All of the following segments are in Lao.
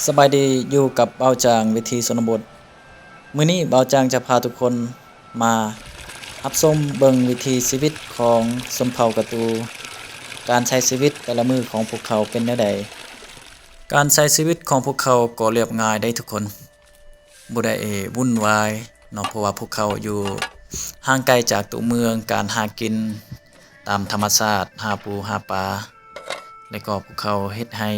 ສະບາຍດີ ຢູ່ກັບບ່າວຈາງວິຖີຊົນນະບົດ. ມື້ນີ້ບ່າວຈາງຈະພາທຸກຄົນມາຮັບຊົມເບິ່ງວິຖີຊີວິດຂອງຊົນເຜົ່າກະຕູ, ການໃຊ້ຊີວິດແຕ່ລະມື້ຂອງພວກເຂົາເປັນແນວໃດ. ການໃຊ້ຊີວິດຂອງພວກເຂົາກໍລຽບງ່າຍເດ້ທຸກຄົນ, ບໍ່ໄດ້ວຸ່ນວາຍເນາະ, ເພາະວ່າພວກເຂົາຢູ່ຫ່າງໄກຈາກຕົວເມືອງ, ການຫາກິນຕາມທຳມະຊາດ, ຫາປູຫາປາ, ແລະກໍພວກເຂົາເຮັດໄຮ່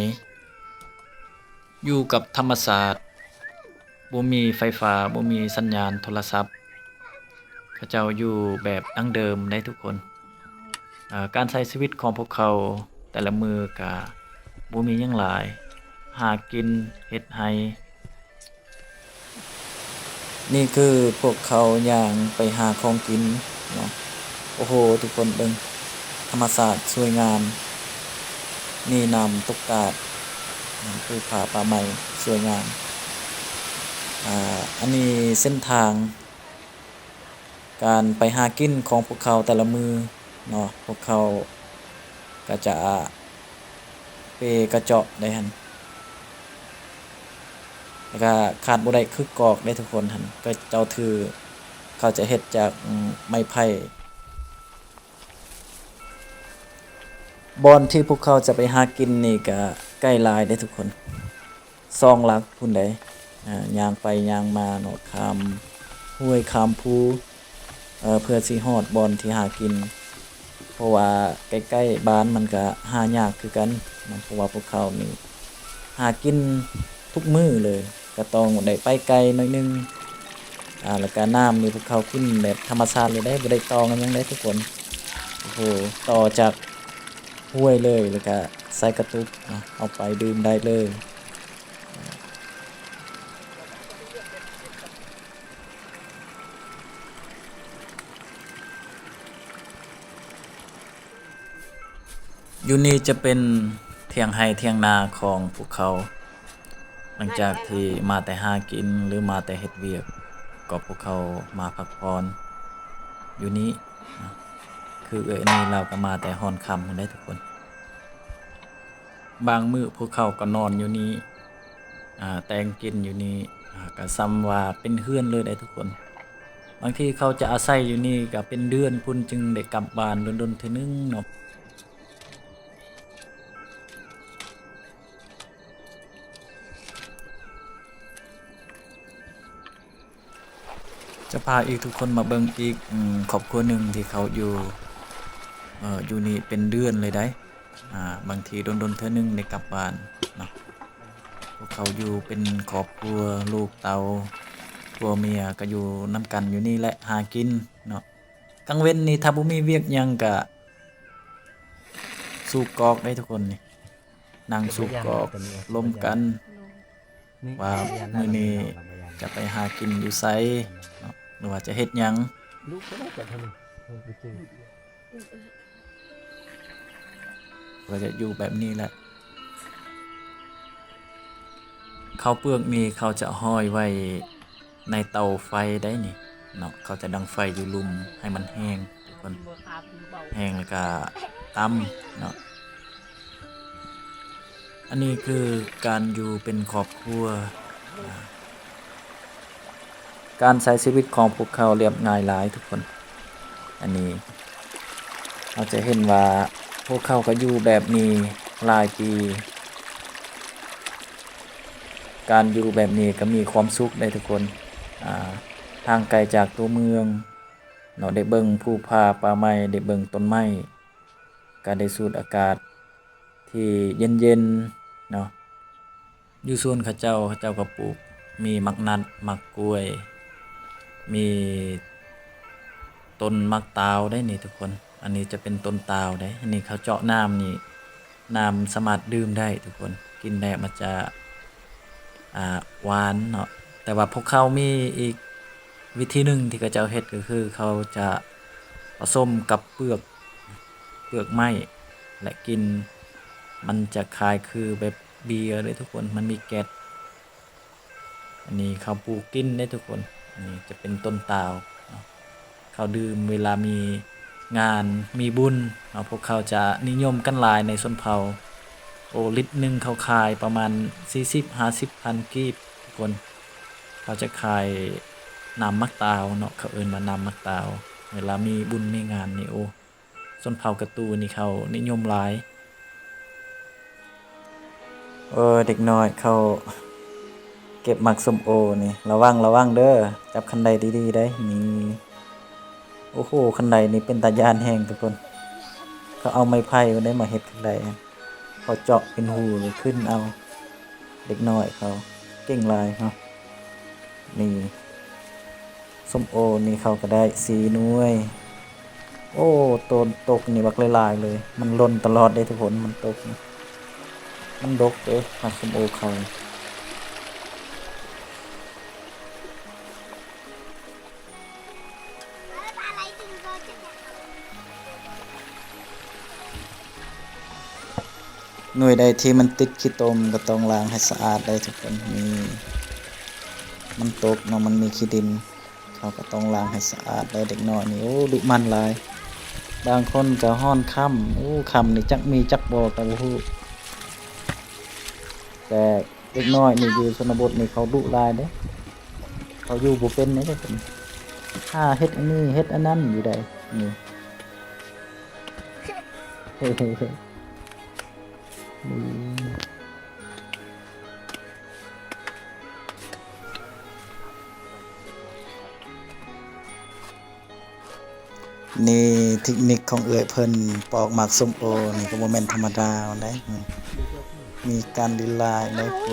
ຢູ່ກັບທຳມະຊາດ, ບໍ່ມີໄຟຟ້າ, ບໍ່ມີສັນຍານໂທລະສັບ, ເຂົາເຈົ້າຢູ່ແບບດັ້ງເດີມໄດ໋ທຸກຄົນ. ເອີ ການໃຊ້ຊີວິດຂອງພວກເຂົາແຕ່ລະມື້ກະບໍ່ມີຫຍັງຫຼາຍ, ຫາກິນ, ເຮັດໄຮ່. ນີ້ຄືພວກເຂົາຍ່າງໄປຫາຂອງກິນເນາະ. ໂອ້ໂຫ ທຸກຄົນເບິ່ງ ທຳມະຊາດສວຍງາມ, ມີນ້ຳຕົກຕາດ, ພູຜາປ່າໄມ້ສວຍງາມ. ອາ ອັນນີ້ເສັ້ນທາງການໄປຫາກິນຂອງພວກເຂົາແຕ່ລະມື້ເນາະ, ພວກເຂົາກະຈະ ເປກະເຈາະໄດ້ຫັ້ນ, ແລ້ວກະຂາດບໍ່ໄດ້ຄືກອກເດ້ທຸກຄົນຫັ້ນ, ເຂົາເຈົ້າຖື ເຂົາຈະເຮັດຈາກໄມ້ໄຜ່. ບ່ອນທີ່ພວກເຂົາຈະໄປຫາກິນນີ້ກະໃກ້ຫຼາຍເດ້ທຸກຄົນ, ສອງຫຼັກພຸ້ນໃດ໋. ຍ່າງໄປຍ່າງມາເນາະ, ຂ້າມຫ້ວຍຂ້າມພູ ເພື່ອຊິຮອດບ່ອນທີ່ຫາກິນ, ເພາະວ່າໃກ້ໆບ້ານມັນກະຫາຍາກຄືກັນເນາະ, ເພາະວ່າພວກເຂົານີ້ຫາກິນທຸກມື້ເລີຍ, ກະຕ້ອງໄດ້ໄປໄກໜ້ອຍໜຶ່ງ. ອາ ແລ້ວກະນ້ຳນີ້ພວກເຂົາກິນແບບທຳມະຊາດເລີຍເດ້, ບໍ່ໄດ້ຕໍ່ກັນຫຍັງເດ້ທຸກຄົນ. ໂອ້ໂຫ ຕໍ່ຈາກຫ້ວຍເລີຍ, ແລ້ວກະໃສ່ກະຕຸກເນາະ, ເອົາໄປດື່ມໄດ້ເລີຍ. ຢູ່ນີ້ຈະເປັນຖຽງໄຮ່ຖຽງນາຂອງພວກເຂົາ, ຫຼັງຈາກທີ່ມາແຕ່ຫາກິນ ຫຼື ມາແຕ່ເຮັດວຽກ, ກໍພວກເຂົາມາພັກຜ່ອນຢູ່ນີ້ເນາະ. ຄືເອື້ອຍອັນນີ້ລາວກໍມາແຕ່ຮອນຄ່ຳພຸ້ນເດ້ທຸກຄົນ. ບາງມື້ພວກເຂົາກໍນອນຢູ່ນີ້, ອາ ແຕ່ງກິນຢູ່ນີ້, ອາ ກໍສ່ຳວ່າເປັນເຮືອນເລີຍເດ້ທຸກຄົນ. ບາງທີເຂົາຈະອາໄສຢູ່ນີ້ກໍເປັນເດືອນພຸ້ນຈຶ່ງໄດ້ກັບບ້ານດົນໆເທື່ອໜຶ່ງເນາະ. ຈະພາອີກ ທຸກຄົນມາເບິ່ງອີກ ອືມ ຄອບຄົວໜຶ່ງທີ່ເຂົາຢູ່ ເອີ ຢູ່ນີ້ເປັນເດືອນເລີຍໃດ໋. ອາ ບາງທີດົນໆເທື່ອໜຶ່ງໄດ້ກັບບ້ານເນາະ. ພວກເຂົາຢູ່ເປັນຄອບຄົວ ລູກເຕົ້າ ຜົວເມຍກໍຢູ່ນຳກັນຢູ່ນີ້ແຫຼະ ຫາກິນເນາະ. ກາງເວັນນີ້ຖ້າບໍ່ມີວຽກຫຍັງກະສູບກອກເດ້ທຸກຄົນນີ້. ນັ່ງສູບກອກລົມກັນວ່າມື້ນີ້ຈະໄປຫາກິນຢູ່ໃສເນາະ ຫຼືວ່າຈະເຮັດຫຍັງ. ເພິ່ນຈະຢູ່ແບບນີ້ແຫຼະ. ເຂົ້າເປືອກນີ້ເຂົາຈະຫ້ອຍໄວ້ ໃນເຕົາໄຟໄດ໋ນີ້ເນາະ, ເຂົາຈະດັງໄຟຢູ່ລຸ່ມໃຫ້ມັນແຫ້ງທຸກຄົນ, ແຫ້ງແລ້ວກະຕຳເນາະ. ອັນນີ້ຄືການຢູ່ເປັນຄອບຄົວ, ການໃຊ້ຊີວິດຂອງພວກເຂົາລຽບງ່າຍຫຼາຍທຸກຄົນ. ອັນນີ້ເຮົາຈະເຫັນວ່າພວກເຂົາກໍຢູ່ແບບນີ້ຫຼາຍປີ. ການຢູ່ແບບນີ້ກໍມີຄວາມສຸກໄດ໋ທຸກຄົນ, ອາ ຫ່າງໄກຈາກຕົວເມືອງເນາະ, ໄດ້ເບິ່ງພູຜາປ່າໄມ້, ໄດ້ເບິ່ງຕົ້ນໄມ້, ກໍໄດ້ສູດອາກາດທີ່ເຢັນໆເນາະ. ຢູ່ສວນເຂົາເຈົ້າ, ເຂົາເຈົ້າກໍປູກ ມີໝາກນັດ, ໝາກກ້ວຍ, ມີຕົ້ນໝາກຕາວໄດ໋ນີ້ທຸກຄົນ. ອັນນີ້ຈະເປັນຕົ້ນຕາວໄດ໋, ອັນນີ້ເຂົາເຈາະນ້ຳນີ້ ນ້ຳສາມາດດື່ມໄດ້ທຸກຄົນ, ກິນແລ້ວມັນຈະ ອ່າ ຫວານເນາະ. ແຕ່ວ່າພວກເຂົາມີອີກວິທີໜຶ່ງທີ່ເຂົາເຈົ້າເຮັດ ກໍຄືເຂົາຈະປະສົມກັບເປືອກ ເປືອກໄມ້ ແລະ ກິນ ມັນຈະຄ້າຍຄືແບບເບຍເດ້ທຸກຄົນ, ມັນມີແກັດ. ອັນນີ້ເຂົາປູກກິນເດ້ທຸກຄົນ, ອັນນີ້ຈະເປັນຕົ້ນຕາວເນາະ. ເຂົາດື່ມເວລາມີງານມີບຸນເນາະ, ພວກເຂົາຈະນິຍົມກັນຫຼາຍໃນຊົນເຜົ່າ. ໂອ້ ລິດໜຶ່ງເຂົາຂາຍປະມານສີ່ສິບ ຫ້າສິບພັນກີບທຸກຄົນ. ເຂົາຈະຂາຍນ້ຳໝາກຕາວເນາະ ເຂົາເອີ້ນວ່ານ້ຳໝາກຕາວ ເວລາມີບຸນມີງານນີ້ ໂອ້ ຊົນເຜົ່າກະຕູນີ້ເຂົານິຍົມຫຼາຍ. ເອີ ເດັກນ້ອຍເຂົາເກັບໝາກສົ້ມໂອນີ້ ລະວັງ ລະວັງເດີ ຈັບຄັນໄດດີໆໄດ໋ ນີ້. ໂອ້ໂຫ ຄັນໄດນີ້ເປັນຕາຢ້ານແຮງທຸກຄົນ. ເຂົາເອົາໄມ້ໄຜ່ພຸ້ນເດ້ມາເຮັດຄັນໄດ ເຂົາເຈາະເປັນຮູຂຶ້ນເອົາ. ເດັກນ້ອຍເຂົາເກັ່ງຫຼາຍເນາະ. ນີ້ ສົ້ມໂອນີ້ເຂົາກະໄດ້ສີ່ໜ່ວຍ. ໂອ້ ໂຕນຕົກນີ້ບັກຫຼາຍໆເລີຍ. ມັນຫຼົ່ນຕະຫຼອດເດ້ທຸກຄົນ ມັນຕົກນີ້. ມັນດົກເດ້ ໝາກສົ້ມໂອເຂົາ. ໜ່ວຍໃດທີ່ມັນຕິດຂີ້ຕົມກະຕ້ອງລ້າງໃຫ້ສະອາດໄດ໋ທຸກຄົນ. ນີ້ ມັນຕົກເນາະ ມັນມີຂີ້ດິນ ເຮົາກະຕ້ອງລ້າງໃຫ້ສະອາດໄດ໋. ເດັກນ້ອຍນີ້ ໂອ້ ດຸໝັ່ນຫຼາຍ. ບາງຄົນກະຮ້ອນຄ່ຳ ໂອ້ ຄ່ຳນີ້ຈັກມີຈັກບໍ່ກະບໍ່ຮູ້ ແຕ່ເດັກນ້ອຍນີ້ຢູ່ຊົນນະບົດນີ້ເຂົາດຸຫຼາຍເດ້. ເຂົາຢູ່ບໍ່ເປັນເດ້ເພິ່ນ ຫາເຮັດອັນນີ້ເຮັດອັນນັ້ນຢູ່ໃດ໋ ນີ້. ນີ້ເທັກນິກຂອງເອື້ອຍເພິ່ນປອກໝາກສົ້ມໂອນີ້ກະບໍ່ແມ່ນທຳມະດາໃດ໋ ມີການລີລາໃດ໋.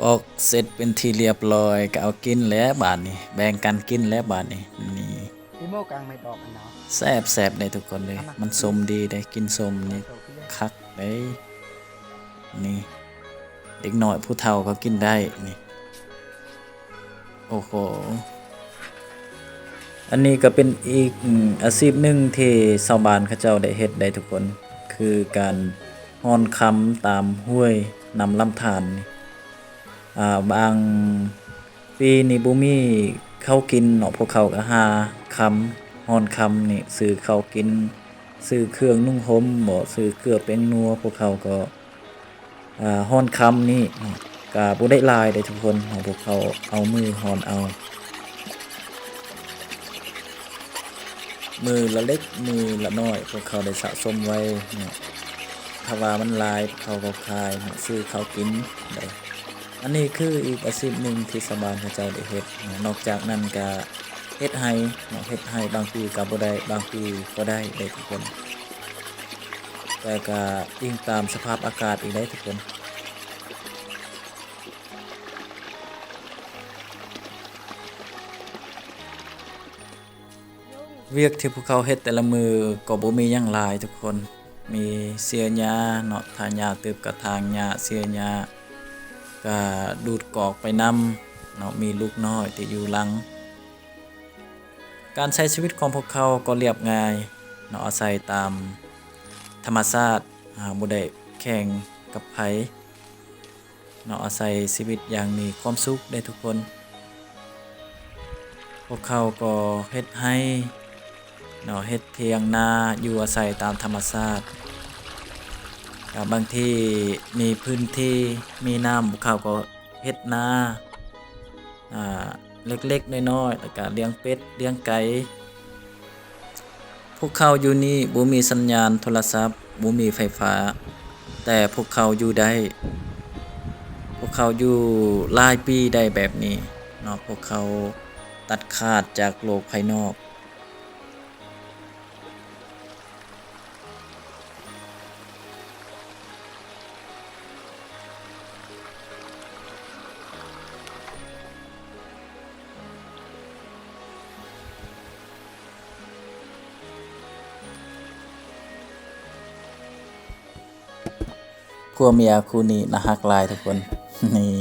ປອກເສັດເປັນທີ່ລຽບລ້ອຍ ກະເອົາກິນແລ້ວບາດນີ້ ແບ່ງກັນກິນແລ້ວບາດນີ້. ນີ້ ແຊບໆເດ້ທຸກຄົນເດີ ມັນສົ້ມດີເດ້ ກິນສົ້ມນີ້ຄັກເດ້. ນີ້ ເດັກນ້ອຍຜູ້ເຖົ້າກະກິນໄດ້ນີ້. ໂອ້ໂຫ ອັນນີ້ກະເປັນອີກອາຊີບໜຶ່ງທີ່ຊາວບ້ານເຂົາເຈົ້າໄດ້ເຮັດໄດ໋ທຸກຄົນ ຄືການຮ່ອນຄຳຕາມຫ້ວຍນ້ຳລຳທານນີ້. ອາ ບາງປີນີ້ບໍ່ມີເຂົ້າກິນເນາະ ພວກເຂົາກະຫາຄຳ ຮ່ອນຄຳນີ້ ຊື້ເຂົ້າກິນ ຊື້ເຄື່ອງນຸ່ງຫົ່ມບໍ ຊື້ເກືອແປ້ງນົວ ພວກເຂົາກະ ອາ ຮ່ອນຄຳນີ້ເນາະ ກະບໍ່ໄດ້ຫຼາຍເດ້ທຸກຄົນເນາະ ພວກເຂົາເອົາມືຮ່ອນເອົາ ມື້ລະເລັກມື້ລະນ້ອຍ ພວກເຂົາໄດ້ສະສົມໄວ້ເນາະ. ຖ້າວ່າມັນຫຼາຍ ເຂົາກະຂາຍເນາະ ຊື້ເຂົ້າກິນໄດ້. ອັນນີ້ຄືອີກອາຊີບໜຶ່ງທີ່ຊາວບ້ານເຂົາເຈົ້າໄດ້ເຮັດເນາະ. ນອກຈາກນັ້ນກະເຮັດໄຮ່ເນາະ ເຮັດໄຮ່ບາງປີກະບໍ່ໄດ້ ບາງປີກະໄດ້ເດ້ທຸກຄົນ. ແຕ່ກະອີງຕາມສະພາບອາກາດອີກໄດ໋ທຸກຄົນ. ວຽກທີ່ພວກເຂົາເຮັດແຕ່ລະມື້ກະບໍ່ມີຫຍັງຫຼາຍທຸກຄົນ ມີເສຍຫຍ້າເນາະ ຖ້າຫຍ້າຕຶບກະຖາງຫຍ້າ ເສຍຫຍ້າກະດູດກອກໄປນຳເນາະ ມີລູກນ້ອຍທີ່ຢູ່ຫຼັງ. ການໃຊ້ຊີວິດຂອງພວກເຂົາກໍລຽບງ່າຍເນາະ ອາໄສຕາມທຳມະຊາດ ອາ ບໍ່ໄດ້ແຂ່ງກັບໃຜເນາະ ອາໄສຊີວິດຢ່າງມີຄວາມສຸກເດ້ທຸກຄົນ. ພວກເຂົາກໍເຮັດໄຮ່ເນາະ ເຮັດຖຽງນາ ຢູ່ອາໄສຕາມທຳມະຊາດ. ກະບາງທີ່ມີພື້ນທີ່ມີນ້ຳ ພວກເຂົາກໍເຮັດນາ ອາ ເລັກໆນ້ອຍໆ ແລ້ວກະລ້ຽງເປັດລ້ຽງໄກ່. ພວກເຂົາຢູ່ນີ້ບໍ່ມີສັນຍານໂທລະສັບ ບໍ່ມີໄຟຟ້າ ແຕ່ພວກເຂົາຢູ່ໄດ້. ພວກເຂົາຢູ່ຫຼາຍປີໄດ້ແບບນີ້ເນາະ ພວກເຂົາຕັດຂາດຈາກໂລກພາຍນອກ. ຜົວເມຍຄູ່ນີ້ໜ້າຮັກຫຼາຍທຸກຄົນ ນີ້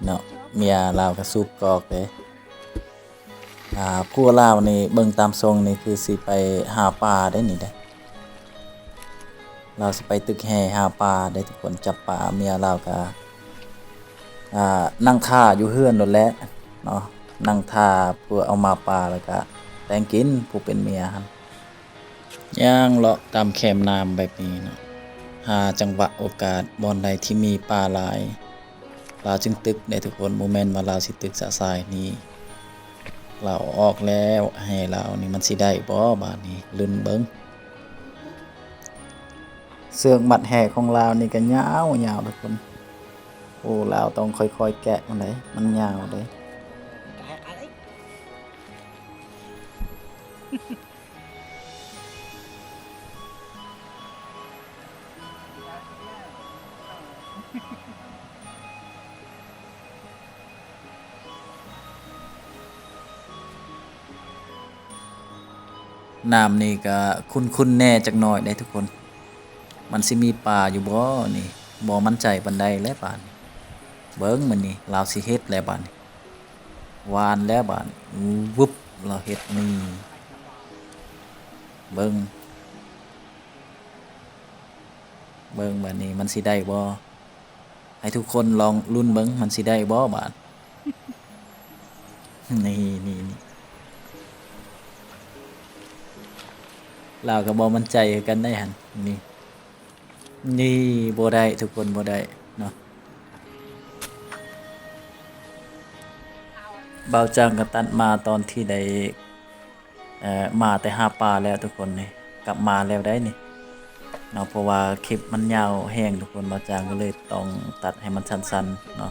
ເນາະ ເມຍລາວກະສູບກອກເດ້. ອາ ຜົວລາວນີ້ເບິ່ງຕາມຊົງນີ້ຄືຊິໄປຫາປາໄດ໋ນີ້ເດ້. ລາວຊິໄປຕຶກແຫຫາປາເດ້ທຸກຄົນ ຈັບປາ. ເມຍລາວກະ ອ່າ ນັ່ງຖ້າຢູ່ເຮືອນໂລດແຫຼະເນາະ ນັ່ງຖ້າເພື່ອເອົາມາປາ ແລ້ວກະແຕ່ງກິນ ຜູ້ເປັນເມຍຫັ້ນ. ຍ່າງເລາະຕາມແຄມນ້ຳແບບນີ້ເນາະ ຫາຈັງຫວະໂອກາດບ່ອນໃດທີ່ມີປາຫຼາຍ ລາວຈຶ່ງຕຶກເດ້ທຸກຄົນ. ບໍ່ແມ່ນວ່າລາວຊິຕຶກສະສາຍນີ້ ລາວເອົາອອກແລ້ວ ແຫລາວນີ້ມັນຊິໄດ້ບໍ່ບາດນີ້ ລຸ້ນເບິ່ງ. ເຊືອກມັດແຫຂອງລາວນີ້ກະຍາວໆ ທຸກຄົນ. ໂອ້ ລາວຕ້ອງຄ່ອຍໆແກະມັນໄດ໋ ມັນຍາວເດ້. ນ້ຳນີ້ກະຂຸ້ນໆແດ່ຈັກໜ້ອຍເດ້ທຸກຄົນ. ມັນຊິມີປາຢູ່ບໍ່ນີ້ ບໍ່ໝັ້ນໃຈປານໃດແຫຼະບາດນີ້. ເບິ່ງມື້ນີ້ລາວຊິເຮັດແລ້ວບາດນີ້ ຫວ່ານແລ້ວບາດນີ້ ວຶບ ລາວເຮັດນີ້ ເບິ່ງ ເບິ່ງບາດນີ້ມັນຊິໄດ້ບໍ່? ໃຫ້ທຸກຄົນລອງລຸ້ນເບິ່ງ ມັນຊິໄດ້ບໍ່ບາດ ນີ້ ນີ້ ນີ້ ລາວກະບໍ່ໝັ້ນໃຈຄືກັນໄດ໋ຫັ້ນ ນີ້ ນີ້ ບໍ່ໄດ້ທຸກຄົນ ບໍ່ໄດ້ເນາະ. ບ່າວຈາງກະຕັດມາຕອນທີ່ໄດ້ ເອີ ມາແຕ່ຫາປາແລ້ວທຸກຄົນ ນີ້ ກັບມາແລ້ວໄດ໋ນີ້ເນາະ. ເພາະວ່າຄລິບມັນຍາວແຮງທຸກຄົນ ບ່າວຈາງກະເລີຍຕ້ອງຕັດໃຫ້ມັນສັ້ນໆເນາະ.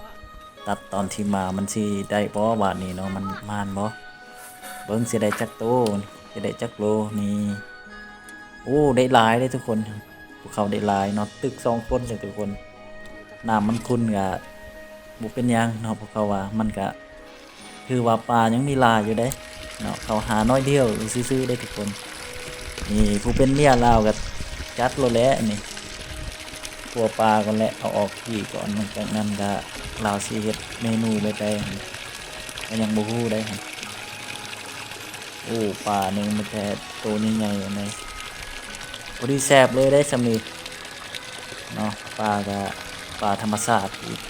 ຕັດຕອນທີ່ມາ ມັນຊິໄດ້ບໍ່ບາດນີ້ເນາະ ມັນໝານບໍ່? ເບິ່ງຊິໄດ້ຈັກໂຕ ຊິໄດ້ຈັກໂລນີ້. ໂອ້ ໄດ້ຫຼາຍເດ້ທຸກຄົນ ພວກເຂົາໄດ້ຫຼາຍເນາະ ຕຶກສອງຄົນເດ້ທຸກຄົນ. ນ້ຳມັນຂຸ້ນກະບໍ່ເປັນຫຍັງເນາະ ພວກເຂົາວ່າ ມັນກະ ຖືວ່າປາຍັງມີຫຼາຍຢູ່ເດ້ເນາະ ເຂົາຫາໜ້ອຍດຽວຊື່ໆເດ້ທຸກຄົນ. ນີ້ຜູ້ເປັນເມຍລາວກະຈັດໂລດແຫຼະນີ້ ຄົວປາກ່ອນແຫຼະ ເອົາອອກຂີ້ກ່ອນ ຫຼັງຈາກນັ້ນກະລາວຊິເຮັດເມນູແບບໃດຫັ້ນ ກະຍັງບໍ່ຮູ້ໄດ໋ຫັ້ນ. ໂອ້ ປານີ້ມີແຕ່ໂຕໃຫຍ່ໆ ອັນໃດ ພໍດີແຊບເລີຍໄດ໋ຊ່ຳນີ້ເນາະ ປາກະປາທຳມະຊາດອີກ.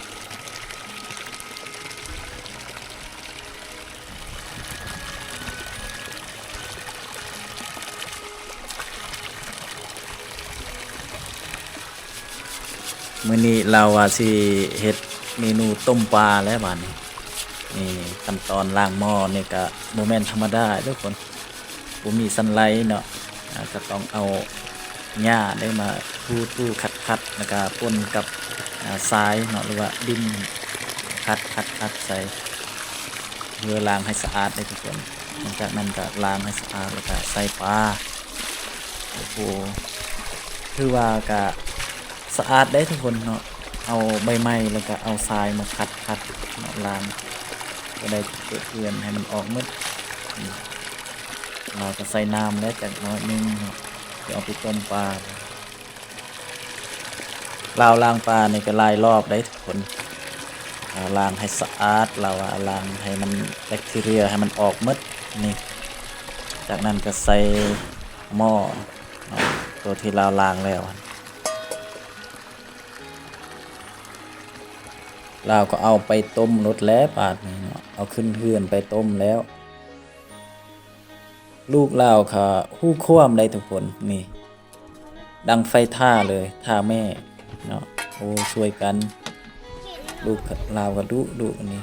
ມື້ນີ້ລາວວ່າຊິເຮັດເມນູຕົ້ມປາແລ້ວບາດນີ້. ນີ້ຂັ້ນຕອນລ້າງໝໍ້ນີ້ກະບໍ່ແມ່ນທຳມະດາເດີ້ຄົນ ບໍ່ມີສັນໄລເນາະ ອາ ກະຕ້ອງເອົາຫຍ້າໄດ້ມາຖູໆຂັດໆ ແລ້ວກະປົນກັບ ອາ ຊາຍເນາະ ຫຼືວ່າດິນ ຂັດໆໆໃສ່ ເພື່ອລ້າງໃຫ້ສະອາດເດ້ທຸກຄົນ. ຫຼັງຈາກນັ້ນກະລ້າງໃຫ້ສະອາດ ແລ້ວກະໃສ່ປາ. ໂອ້ໂຫ ຖືວ່າກະສະອາດເດ້ທຸກຄົນເນາະ ເອົາໃບໄມ້ ແລ້ວກະເອົາຊາຍມາຂັດໆເນາະ ລ້າງ ກໍໄດ້ເປື້ອນໃຫ້ມັນອອກໝົດ. ນີ້ ລາວກະໃສ່ນ້ຳແລ້ວຈັກໜ້ອຍໜຶ່ງເນາະ ເພື່ອເອົາໄປຕົ້ມປາ. ລາວລ້າງປານີ້ກະຫຼາຍລອບເດ້ທຸກຄົນ ອາ ລ້າງໃຫ້ສະອາດ ລາວວ່າລ້າງໃຫ້ມັນແບັກທີເຣຍໃຫ້ມັນອອກໝົດນີ້. ຈາກນັ້ນກະໃສ່ໝໍ້ເນາະ ໂຕທີ່ລາວລ້າງແລ້ວຫັ້ນ ລາວກະເອົາໄປຕົ້ມໂລດແຫຼະບາດນີ້ເນາະ ເອົາຂຶ້ນເຮືອນໄປຕົ້ມແລ້ວ. ລູກລາວກະຮູ້ຄວາມໄດ໋ທຸກຄົນ ນີ້ ດັງໄຟຖ້າເລີຍ ຖ້າແມ່ເນາະ ໂອ້ ຊ່ວຍກັນ ລູກລາວກະດຸດຸນີ້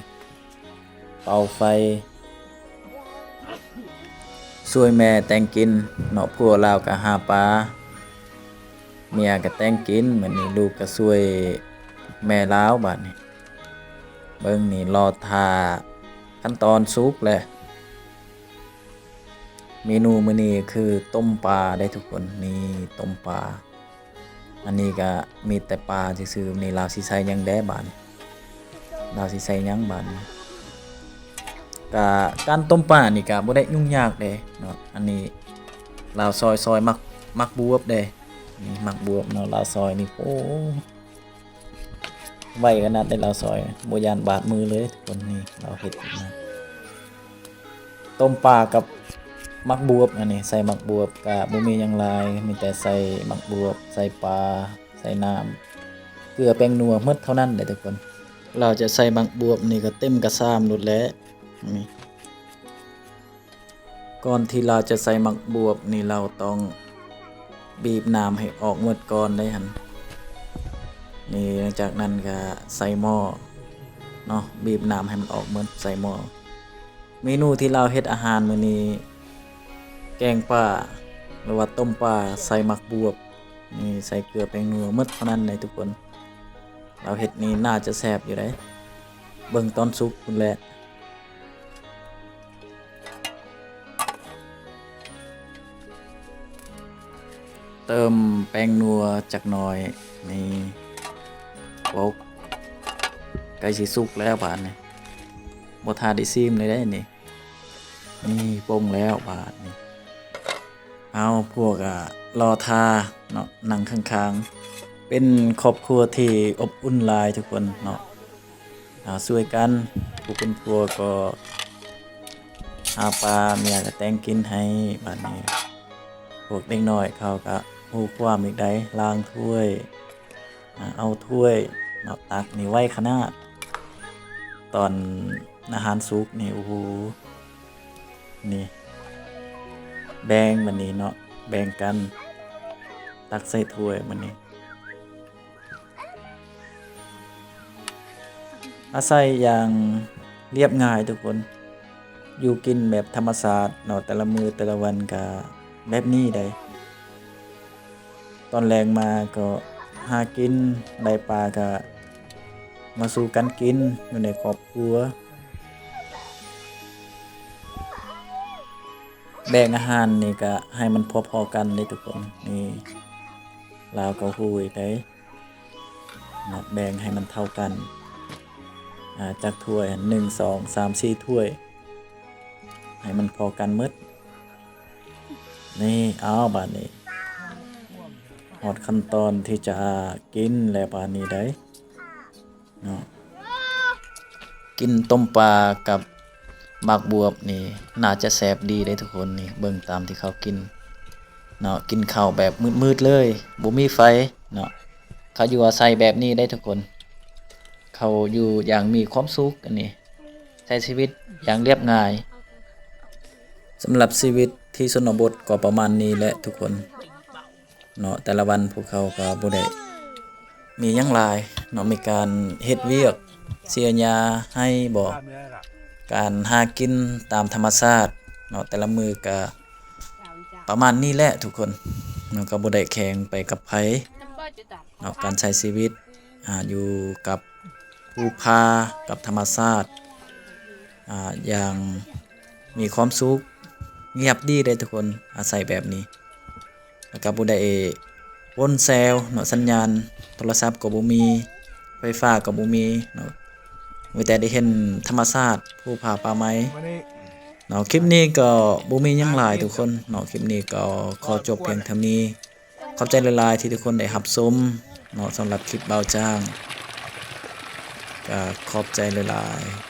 ເປົ່າໄຟ ຊ່ວຍແມ່ແຕ່ງກິນເນາະ. ຜົວລາວກະຫາປາ ເມຍກະແຕ່ງກິນ ບາດນີ້ລູກກະຊ່ວຍແມ່ລາວບາດນີ້. ເບິ່ງນີ້ ລໍຖ້າຂັ້ນຕອນສຸກແຫຼະ. ເມນູມື້ນີ້ຄືຕົ້ມປາເດ້ທຸກຄົນ ນີ້ຕົ້ມປາ. ອັນນີ້ກະມີແຕ່ປາຊື່ໆ ນີ້ລາວຊິໃສ່ຫຍັງແດ່ບາດນີ້ ລາວຊິໃສ່ຫຍັງບາດນີ້. ກະການຕົ້ມປານີ້ກະບໍ່ໄດ້ຫຍຸ້ງຍາກເດ້ເນາະ ອັນນີ້ລາວຊອຍ ຊອຍໝາກ ໝາກບວບເດ້ ນີ້ໝາກບວບເນາະ ລາວຊອຍນີ້ ໂອ້ ໄວຂະໜາດໃດລາວຊອຍ ບໍ່ຢ້ານບາດມືເລີຍທຸກຄົນ. ນີ້ລາວເຮັດນະ ຕົ້ມປາກັບ ໝາກບວບ ອັນນີ້ໃສ່ໝາກບວບ ກະບໍ່ມີຫຍັງຫຼາຍ ມີແຕ່ໃສ່ໝາກບວບ ໃສ່ປາ ໃສ່ນ້ຳ ເກືອ ແປ້ງນົວ ໝົດເທົ່ານັ້ນເດ້ທຸກຄົນ. ລາວຈະໃສ່ໝາກບວບນີ້ກະເຕັມກະຊາມໂລດແຫຼະ ນີ້. ກ່ອນທີ່ລາວຈະໃສ່ໝາກບວບນີ້ ລາວຕ້ອງບີບນ້ຳໃຫ້ອອກໝົດກ່ອນເດ້ຫັ້ນ. ນີ້ ຫຼັງຈາກນັ້ນກະໃສ່ໝໍ້ເນາະ ບີບນ້ຳໃຫ້ມັນອອກໝົດ ໃສ່ໝໍ້. ເມນູທີ່ລາວເຮັດອາຫານມື້ນີ້ ແກງປາ ຫຼືວ່າຕົ້ມປາໃສ່ໝາກບວບ ນີ້ໃສ່ເກືອແປ້ງນົວ ໝົດເທົ່ານັ້ນເດ້ທຸກຄົນ. ລາວເຮັດນີ້ໜ້າຈະແຊບຢູ່ເດ້ ເບິ່ງຕອນສຸກພຸ້ນແຫຼະ. ເຕີມແປ້ງນົວຈັກໜ້ອຍ ນີ້ ໂປະ ໃກ້ຊິສຸກແລ້ວບາດນີ້ ບໍ່ຖ້າໄດ້ຊີມເລີຍເດ້ນີ້. ນີ້ ປົງແລ້ວບາດນີ້ ເຮົາພວກກະລໍຖ້າເນາະ ນັ່ງຂ້າງໆ ເປັນຄອບຄົວທີ່ອົບອຸ່ນຫຼາຍທຸກຄົນເນາະ. ອ່າ ຊ່ວຍກັນ ຜູ້ເປັນຜົວກໍຫາປາ ເມຍກໍແຕ່ງກິນໃຫ້. ບາດນີ້ພວກເດັກນ້ອຍເຂົາກໍຮູ້ຄວາມອີກໃດ໋ ລ້າງຖ້ວຍ ອ່າ ເອົາຖ້ວຍເນາະ ຕັກນີ້ໄວຂະໜາດ. ຕອນອາຫານສຸກນີ້ ໂອ້ໂຫ ນີ້ ແບ່ງບາດນີ້ເນາະ ແບ່ງກັນ ຕັກໃສ່ຖ້ວຍບາດນີ້. ອາໄສຢ່າງລຽບງ່າຍທຸກຄົນ ຢູ່ກິນແບບທຳມະຊາດເນາະ ແຕ່ລະມື້ແຕ່ລະວັນກະແບບນີ້ໃດ໋. ຕອນແລງມາກໍຫາກິນ ໄດ້ປາກະມາສູ່ກັນກິນຢູ່ໃນຄອບຄົວ. ແບ່ງອາຫານນີ້ກະໃຫ້ມັນພໍໆກັນເດ້ທຸກຄົນ. ນີ້ ລາວກໍຮູ້ອີກໃດ໋ ເນາະ ແບ່ງໃຫ້ມັນເທົ່າກັນ ອ່າ ຈັກຖ້ວຍ ໜຶ່ງ ສອງ ສາມ ສີ່ຖ້ວຍ ໃຫ້ມັນພໍກັນໝົດ. ນີ້ ເອົາ ບາດນີ້ຮອດຂັ້ນຕອນທີ່ຈະກິນແລ້ວບາດນີ້ໃດ໋ ເນາະ. ກິນຕົ້ມປາກັບໝາກບວບນີ້ ໜ້າຈະແຊບດີເດ້ທຸກຄົນ. ນີ້ ເບິ່ງຕາມທີ່ເຂົາກິນເນາະ ກິນເຂົ້າແບບມືດໆເລີຍ ບໍ່ມີໄຟເນາະ. ເຂົາຢູ່ອາໄສແບບນີ້ເດ້ທຸກຄົນ ເຂົາຢູ່ຢ່າງມີຄວາມສຸກ ອັນນີ້ ໃຊ້ຊີວິດຢ່າງລຽບງ່າຍ. ສຳລັບຊີວິດທີ່ຊົນນະບົດກໍປະມານນີ້ແຫຼະທຸກຄົນເນາະ. ແຕ່ລະວັນພວກເຂົາກໍບໍ່ໄດ້ມີຫຍັງຫຼາຍເນາະ ມີການເຮັດວຽກ ເສຍຫຍ້າໄຮ່ບໍ ການຫາກິນຕາມທຳມະຊາດເນາະ. ແຕ່ລະມື້ກະປະມານນີ້ແຫຼະທຸກຄົນເນາະ ກໍບໍ່ໄດ້ແຂ່ງໄປກັບໃຜເນາະ. ການໃຊ້ຊີວິດ ອ່າ ຢູ່ກັບພູຜາ ກັບທຳມະຊາດ ອ່າ ຢ່າງມີຄວາມສຸກ ງຽບດີເດ້ທຸກຄົນ ອາໄສແບບນີ້. ແລ້ວກໍບໍ່ໄດ້ວົນແຊວເນາະ ສັນຍານໂທລະສັບກໍບໍ່ມີ ໄຟຟ້າກໍບໍ່ມີເນາະ ມີແຕ່ໄດ້ເຫັນທຳມະຊາດ ພູຜາປ່າໄມ້ເນາະ. ຄລິບນີ້ກໍບໍ່ມີຫຍັງຫຼາຍທຸກຄົນເນາະ ຄລິບນີ້ກໍຂໍຈົບພຽງເທົ່ານີ້. ຂອບໃຈຫຼາຍໆທີ່ທຸກຄົນໄດ້ຮັບຊົມເນາະ ສຳລັບຄລິບບ່າວຈ້າງ ກໍຂອບໃຈຫຼາຍໆ.